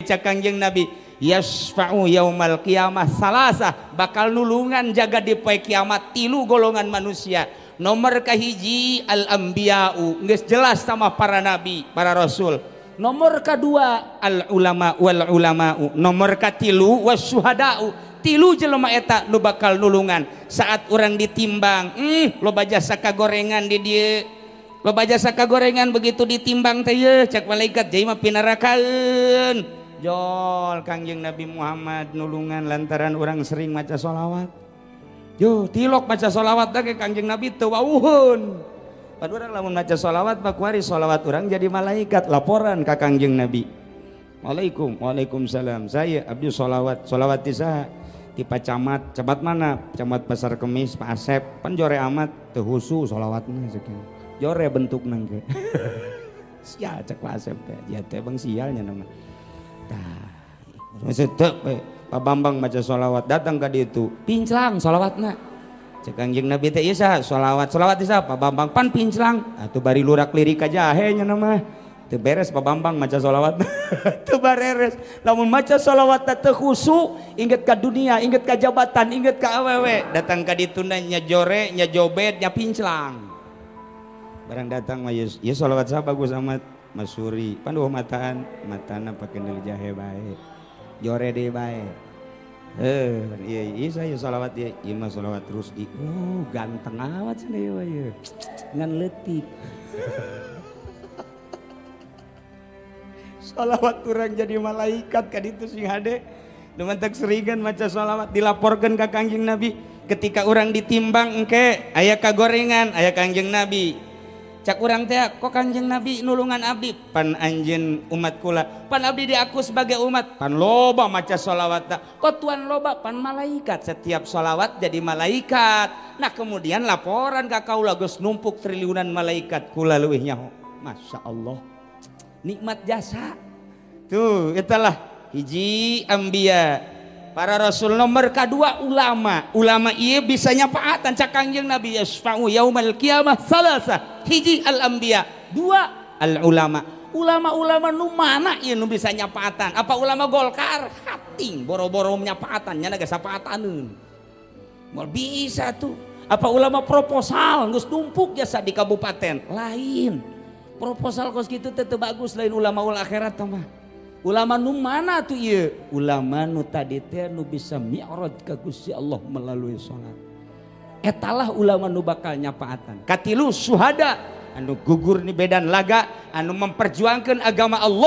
cak Kangjeng Nabi yasfa'u yaumal qiyamah salasah bakal nulungan jaga di poe kiamat tilu golongan manusia. Nomor kahiji al anbiya'u geus jelas sama para nabi, para rasul. Nomor kedua al ulama wal ulama'u. Nomor katilu wasyuhada'u. Tilu jelema eta nu bakal nulungan saat orang ditimbang. Loba jasa kagorengan di dieu. Loba jasa kagorengan begitu ditimbang teh ye cak malaikat jai mah pinarakaeun. Jol Kangjeng Nabi Muhammad nulungan lantaran orang sering maca sholawat. Yo tilok maca sholawat teh Kangjeng Nabi teu wauheun. Pan urang lamun maca sholawat mah kuari sholawat urang jadi malaikat laporan ka Kangjeng Nabi. Waalaikum, waalaikumsalam. Saya abdi sholawat, sholawat ti saha? Ti Pak Camat. Camat mana? Camat Pasar Kemis, Pak Asep. Pan jore amat teu husu sholawatna sekian. Jore bentukna ge. Sia cek Pak Asep teh. Ya teh bang sialnya nama. Tah, maksud Pak Bambang maca sholawat datang ka ditu, pinclang sholawatna. Cek Kangjeng Nabi teh ieu saha? Sholawat, sholawat ti saha? Pak Bambang pan pinclang. Atuh bari lurak lirik ka jahe nya mah. Teu beres Pak Bambang maca sholawat. Teu bareres. Lamun maca sholawat teu khusyuk, inget ka dunia, inget ka jabatan, inget ka awewe. Datang ka ditu nya jore, nya jobet, nya pinclang. Barang datang mah ieu sholawat saha bagus amat? Masuri. Pan eueuh mataan, matana pake kendel jahe bae. Jore deui bae. Iya, iya saya sholawat ieu, ieu mah sholawat terus di. Oh, ganteng amat cenah ieu ieu. Ngan leutik. Sholawat urang jadi malaikat ka ditu sing hade. Nu mantak seringan maca sholawat dilaporkeun ka Kangjeng Nabi ketika urang ditimbang engke aya kagorengan, aya Kangjeng Nabi. Cak urang teh kok Kangjeng Nabi nulungan abdi pan anjeun umat kula pan abdi diaku sebagai umat pan loba maca sholawat kok tuan loba pan malaikat setiap sholawat jadi malaikat. Nah kemudian laporan ka kaula geus numpuk triliunan malaikat kula leuwih nyaho. Masya Allah nikmat jasa tuh itulah hiji ambia para rasul. Nomor kedua ulama. Ulama ieu bisa nyapaatan cak Kangjeng Nabi yasfa'u yaumal qiyamah salasa. Hiji al anbiya, dua al ulama. Ulama-ulama nu mana ieu nu bisa nyapaatan? Apa ulama Golkar? Hating boro-boro nyapaatan nya geus sapaataneun. Moal bisa tuh. Apa ulama proposal geus numpuk jasa di kabupaten? Lain. Proposal kos kitu teh teu bagus, lain ulama ul akhirat mah. Ulama nu mana tuh ieu? Ulama nu tadi teh nu bisa mi'raj ka Gusti Allah melalui salat. Etalah ulama nu bakal nyapaatan. Katilu syuhada anu gugur di medan laga anu memperjuangkan agama Allah.